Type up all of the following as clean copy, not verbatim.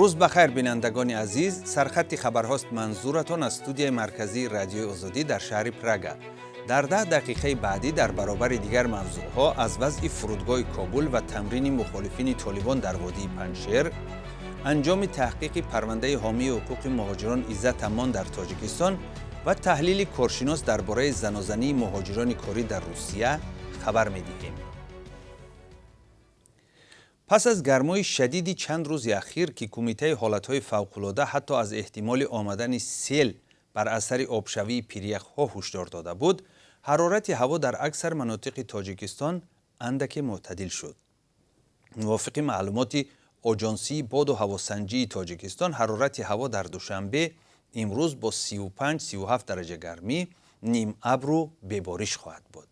Рӯз ба хайр, бинандагони азиз. Сархатти хабарҳост манзуратон аз студияи марказии Радиои Озодӣ дар шаҳри Прага. Дар 10 дақиқаи баъдӣ дар баробари дигар мавзӯъҳо аз вазъи фурудгоҳи Кобул ва тамрини мухолифини Толибон дар водии Панҷшер, анҷоми таҳқиқи парвандаи ҳомии ҳуқуқи муҳоҷирон Иззат Амон дар Тоҷикистон ва таҳлили коршинос дар бораи занозании муҳоҷирони корӣ дар Русия хабар медиҳем. Пас аз гармои шадиди чанд рӯзи ахир, ки Кумитаи ҳолатҳои фавқулода ҳатто аз эҳтимоли омадани сел бар асари обшавии пиряхҳо ҳушдор дода буд, ҳарорати ҳаво дар аксар манотиқи Тоҷикистон андаке мӯътадил шуд. Мувофиқи маълумоти Оҷонсии боду ҳавосанҷии Тоҷикистон, ҳарорати ҳаво дар Душанбе имрӯз бо 35-37 дараҷа гармӣ, нимабру бебориш хоҳад буд.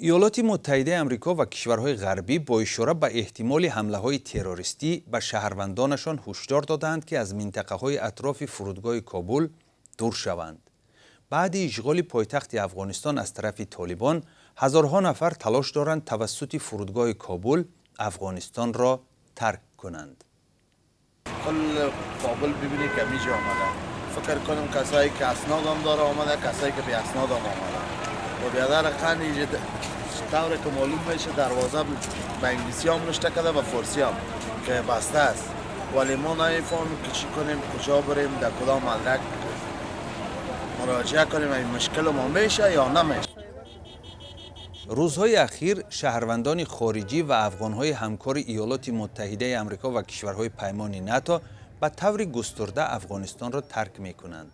Иёлоти Муттаҳидаи Амрико ва кишварҳои ғарбӣ бо ишора ба эҳтимоли ҳамлаҳои террористӣ ба шаҳрвандонашон ҳушдор додаанд, ки аз минтақаҳои атрофи фурудгоҳи Кобул дур шаванд. Баъди ишғоли пойтахти Афғонистон аз тарафи Толибон, ҳазорҳо нафар талош доранд тавассути фурудгоҳи Кобул Афғонистонро тарк кунанд. کل کابل ببینی که همیجا آمده. فکر کنم کسایی که اسناد هم داره آمده، کسایی که بی اسناد هم آمده و بیادر قند اینجا طور که معلوم میشه دروازه به انگلیسی هم نشته کرده و فارسی هم که بسته است، ولی ما نمیفهمیم که چی کنیم، کجا بریم، در کدام مدرک مراجعه کنیم. این مشکل ما میشه یا نمیشه؟ Рӯзҳои ахир шаҳрвандони хориҷӣ ва афғонҳои ҳамкори Иёлоти Муттаҳидаи Амрико ва кишварҳои паймони НАТО ба таври густурда Афғонистонро тарк мекунанд.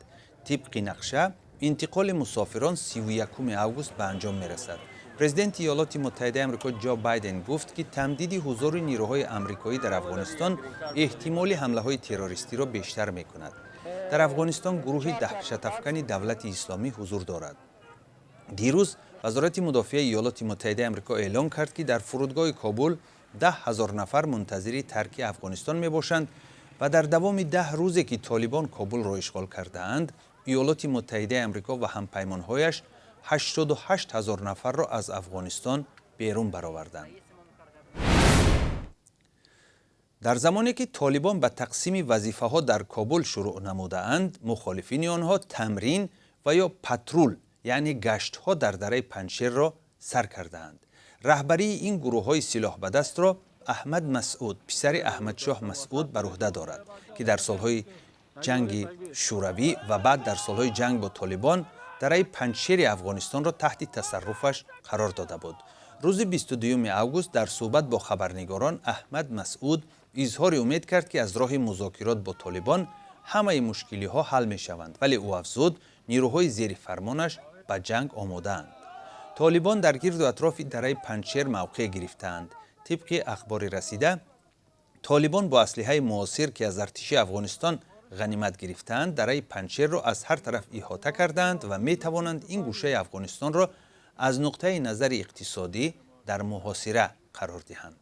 Тибқи нақша, интиқоли мусофирон 31 август ба анҷом мерасад. Президенти Иёлоти Муттаҳидаи Амрико Ҷо Байден гуфт, ки тамдиди ҳузури нирӯҳои амрикоӣ дар Афғонистон эҳтимоли ҳамлаҳои террористиро бештар мекунад. Дар Афғонистон гурӯҳи даҳшатафкани Давлати Исломӣ ҳузур дорад. Дирӯз Вазорати мудофиаи Иёлоти Муттаҳидаи Амрико эълон кард, ки дар фурудгоҳи Кобул 10 000 нафар мунтазири тарки Афғонистон мебошанд ва дар давоми 10 рӯзе, ки Толибон Кобулро ишғол кардаанд, Иёлоти Муттаҳидаи Амрико ва ҳампаймонҳояш 88 ҳазор нафарро аз Афғонистон берун бароварданд. Дар замоне ки Толибон ба тақсими вазифаҳо дар Кобул шурӯъ намудаанд, мухолифини онҳо тамрин ва ё патрул, яъне гаштҳо дар дараи Панҷшерро сар кардаанд. Раҳбарии ин гурӯҳҳои силоҳбадастро Аҳмад Масъуд, писари Аҳмадшоҳ Масъуд, бар уҳда дорад, ки дар солҳои ҷанги Шӯравӣ ва баъд дар солҳои ҷанг бо Толибон дараи Панҷшери Афғонистонро таҳти тасарруфаш қарор дода буд. Рӯзи 22 август дар суҳбат бо хабарнигорон Аҳмад Масъуд изҳори умед кард, ки аз роҳи музокирот бо Толибон ҳамаи мушкилиҳо ҳал мешаванд, вале ӯ афзуд, нирӯҳои зери фармонаш ба ҷанг омодаанд. Толибон дар гирду атрофи дараи Панҷшер мавқеъ гирифтаанд. Тибқи ахбори расида, Толибон бо аслиҳаи муосир, ки аз артиши Афғонистон ғанимат гирифтаанд, дараи Панҷшерро аз ҳар тараф иҳота кардаанд ва метавонанд ин гӯшаи Афғонистонро аз нуқтаи назари иқтисодӣ дар муҳосира қарор диҳанд.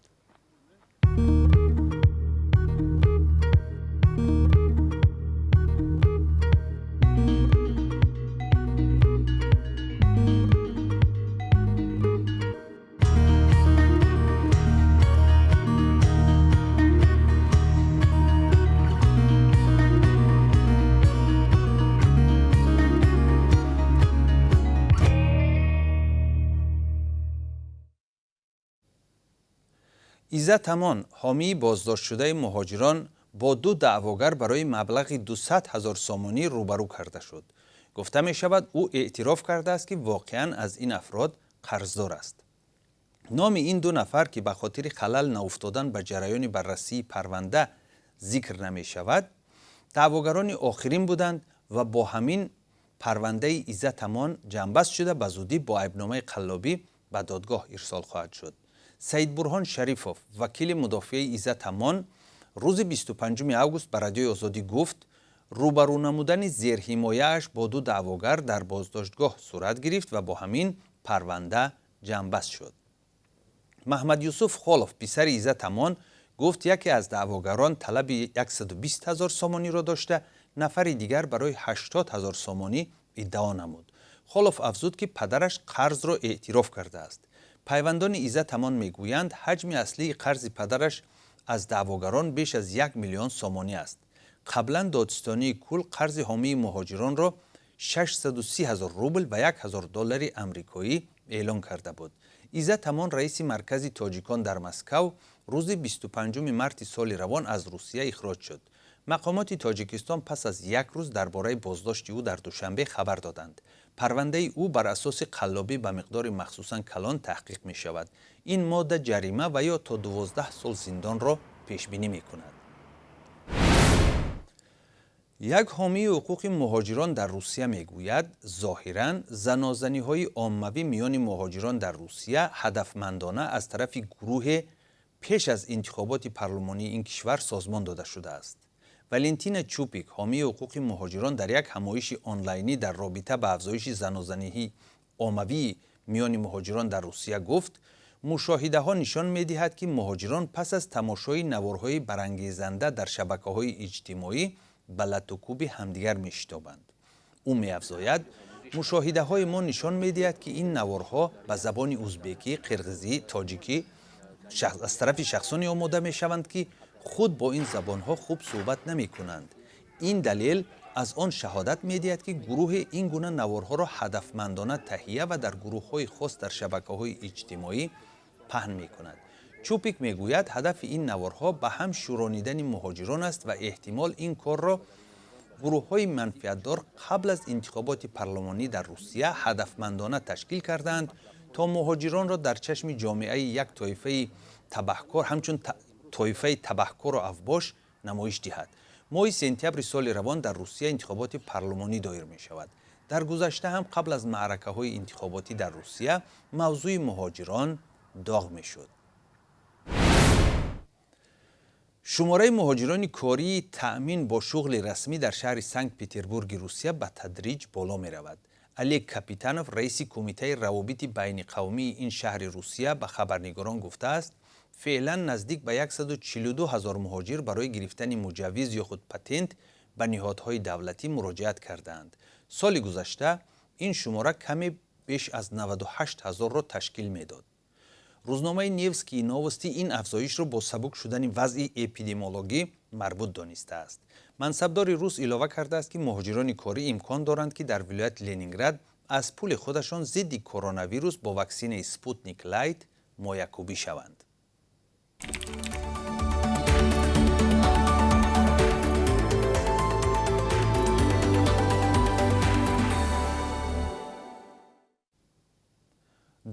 Иззат Амон, ҳомии боздоштшудаи муҳоҷирон, бо ду даъвогар барои маблағи 200 ҳазор сомонӣ рӯбарӯ карда шуд. Гуфта мешавад, ӯ эътироф кардааст, ки воқеан аз ин афрод қарздор аст. Номи ин ду нафар, ки ба хотири халал науфтодан ба ҷараёни баррасии парванда зикр намешавад, даъвогарони охирин буданд ва бо ҳамин парвандаи Иззат Амон ҷамъбаст шуда, ба зудӣ бо айбномаи қаллобӣ ба додгоҳ ирсол хоҳад шуд. Саидбурҳон Шарифов, вакили мудофиаи Иззат Амон, рӯзи 25 август ба Радиои Озодӣ гуфт, рӯбарӯ намудани зерҳимояаш бо ду даъвогар дар боздоштгоҳ сурат гирифт ва бо ҳамин парванда ҷамъбаст шуд. Маҳмадюсуф Холов, писари Иззат Амон, гуфт, яке аз даъвогарон талаби 120 ҳазор сомониро дошта, нафари дигар барои 80 ҳазор сомонӣ иддао намуд. Холов афзуд, ки падараш қарзро эътироф кардааст. Пайвандони Иззат Амон мегӯянд, ҳаҷми аслии қарзи падараш Аз даъвогарон беш аз 1 миллион сомонӣ аст. Қаблан додситонии кулл қарзи ҳомии муҳоҷиронро 630 ҳазор рубл ва 1 ҳазор доллари амрикоӣ эълон карда буд. Иззат Амон, раиси маркази тоҷикон дар Москав, рӯзи 25 марти соли равон аз Русия ихроҷ шуд. Мақомоти Тоҷикистон пас аз як рӯз дар бораи боздошти ӯ дар Душанбе хабар доданд. Парвандаи ӯ бар асоси қаллобӣ ба миқдори махсусан калон таҳқиқ мешавад. Ин модда ҷарима ва ё то 12 сол зиндонро пешбинӣ мекунад. Як ҳомии ҳуқуқи муҳоҷирон дар Русия мегӯяд, зоҳиран занозаниҳои оммавӣ миёни муҳоҷирон дар Русия ҳадафмандона аз тарафи гурӯҳе пеш аз интихоботи парлумонии ин кишвар созмон дода шудааст. Валентина Чупик, ҳомии ҳуқуқи муҳоҷирон, дар як ҳамоиши онлайнӣ дар робита ба афзоиши занозаниҳи оммавии миёни муҳоҷирон дар Русия гуфт, мушоҳидаҳо нишон медиҳад, ки муҳоҷирон пас аз тамошои наворҳои барангезанда дар шабакаҳои иҷтимоӣ ба латукӯби ҳамдигар мешитобанд. Ӯ меафзояд, мушоҳидаҳои мо нишон медиҳад, ки ин наворҳо ба забони узбекӣ, қирғизӣ, тоҷикӣ аз тарафи шахсоне омода мешаванд, ки худ бо ин забонҳо хуб суҳбат намекунанд. Ин далел аз он шаҳодат медиҳад, ки гурӯҳе ин гуна наворҳоро ҳадафмандона таҳия ва дар гурӯҳҳои хос дар шабакаҳои иҷтимоӣ паҳн мекунад. Чупик мегӯяд, ҳадафи ин наворҳо ба ҳам шӯронидани муҳоҷирон аст ва эҳтимол ин корро гурӯҳҳои манфиатдор қабл аз интихоботи парлумонӣ дар Русия ҳадафмандона ташкил кардаанд, то муҳоҷиронро дар чашми ҷомеаи як тоифаи табаҳкор, ҳамчун тоифаи табаҳкору авбош намоиш диҳад. Моҳи сентябри соли равон дар Русия интихоботи парлумонӣ доир мешавад. Дар гузашта ҳам қабл аз маъракаҳои интихоботӣ дар Русия мавзӯи муҳоҷирон доғ мешуд. Шумораи муҳоҷирони кории таъмин бо шуғли расмӣ дар шаҳри Санкт Петербурги Русия ба тадриҷ боло меравад. Олег Капитанов, раиси кумитаи равобити байниқавмии ин шаҳри Русия, ба хабарнигорон гуфтааст, феълан наздик ба 142 ҳазор муҳоҷир барои гирифтани муҷаввиз ё худ патент ба ниҳодҳои давлатӣ муроҷиат кардаанд. Соли гузашта ин шумора каме беш аз 98 ҳазорро ташкил медод. Рӯзномаи Невские новости ин афзоишро бо сабук шудани вазъи эпидемиологӣ марбут донистааст. Мансабдори рус илова кардааст, ки муҳоҷирони корӣ имкон доранд, ки дар вилояти Ленинград аз пули худашон зидди коронавирус бо ваксинаи Спутник Лайт моякубӣ шаванд.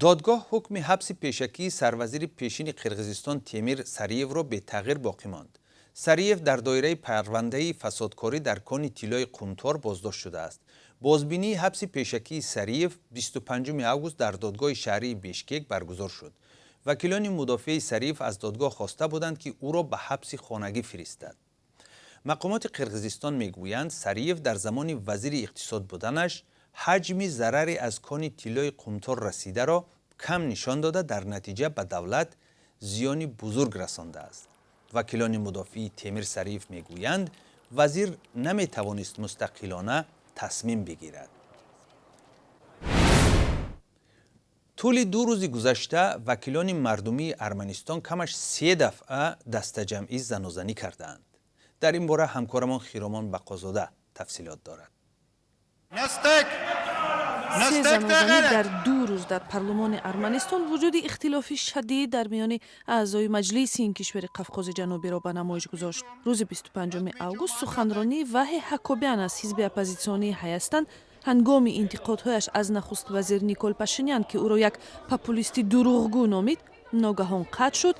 Додгоҳ ҳукми ҳабси пешакии сарвазири пешини Қирғизистон Темир Сариевро бетағйир боқӣ монд. Сариев дар доираи парвандаи фасодкорӣ дар кони тиллои Қумтор боздошт шудааст. Бозбинии ҳабси пешакии Сариев 25 август дар додгоҳи шаҳрии Бишкек баргузор шуд. Вакилони мудофиаи Сариев аз додгоҳ хоста буданд, ки ӯро ба ҳабси хонагӣ фиристад. Мақомоти Қирғизистон мегӯянд, Сариев дар замони вазири иқтисод буданаш ҳаҷми зараре аз кони тиллои Қумтор расидаро кам нишон дода, дар натиҷа ба давлат зиёни бузург расондааст. Вакилони мудофии Темир Сариев мегӯянд, вазир наметавонист мустақилона тасмим бигирад. Тӯли 2 рӯзи гузашта вакилони мардумии Арманистон камаш се дафъа дастаҷамъӣ занозанӣ кардаанд. Дар ин бора ҳамкорамон Хиромон Бақозода тафсилот дорад. Се занозанӣ дар 2 рӯз дар парлумони Арманистон вуҷуди ихтилофи шадид дар миёни аъзои маҷлиси ин кишвари Қавқози Ҷанубиро ба намоиш гузошт. Рӯзи 25 август суханронии Ваҳе Ҳакобян аз ҳизби оппозитсионии Ҳаястан ҳангоми интиқодҳояш аз нахуствазир Никол Пашинян, ки ӯро як популисти дурӯғгӯ номид, ногаҳон қатъ шуд.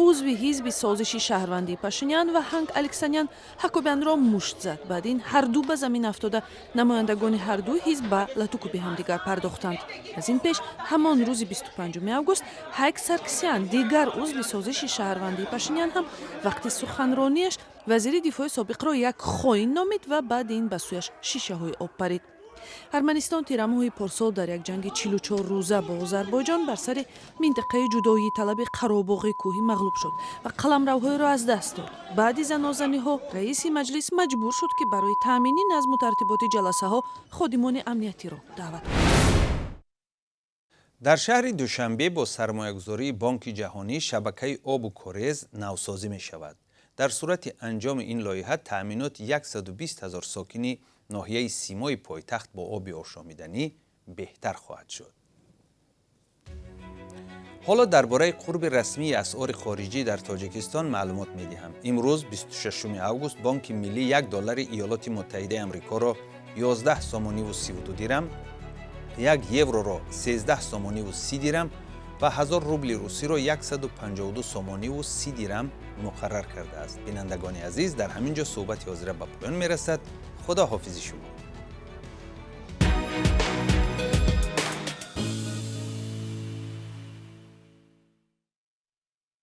Узви ҳизби созиши шаҳрвандии Пашинян Ваҳанг Алексанян Ҳакобянро мушт зад. Баъд ин ҳарду ба замин афтода, намояндагони ҳарду ҳизб ба латукӯби ҳамдигар пардохтанд. Аз ин пеш ҳамон рӯзи 25 август Ҳайк Сарксян, дигар узви созиши шаҳрвандии Пашинян, ҳам вақти суханронияш вазири дифои собиқро як хоин номид ва баъд ин ба сӯяш шишаҳои об парид. Арманистон тирамоҳи порсол дар як ҷанги 44 рӯза бо Озарбойҷон бар сари минтақаи ҷудоии талаби Қаробоғи кӯҳӣ мағлуб шуд ва қаламравҳоеро аз даст дод. Баъди занозаниҳо раиси маҷлис маҷбур шуд, ки барои таъмини назму тартиботи ҷаласаҳо ходимони амниятиро даъват кунад. Дар шаҳри Душанбе бо сармоягузории Бонки Ҷаҳонӣ шабакаи обу корез навсозӣ мешавад. Дар сурати анҷоми ин лоиҳа таъминоти 120 ҳазор сокини ноҳияи Симои пойтахт бо оби ошомиданӣ беҳтар хоҳад шуд. Ҳоло дар бораи қурби расмии асъори хориҷӣ дар Тоҷикистон маълумот медиҳам. Имрӯз, 26 август, Бонки Миллӣ 1 доллари Иёлоти Муттаҳидаи Амрикоро 11 сомониву 32 дирам, 1 евроро 13 сомониву 30 дирам ва 1000 рубли русиро 152 сомониву 30 дирам муқаррар кардааст. Бинандагони азиз, дар ҳамин ҷо суҳбати ҳозира ба поён мерасад. Худо ҳофизи шумо.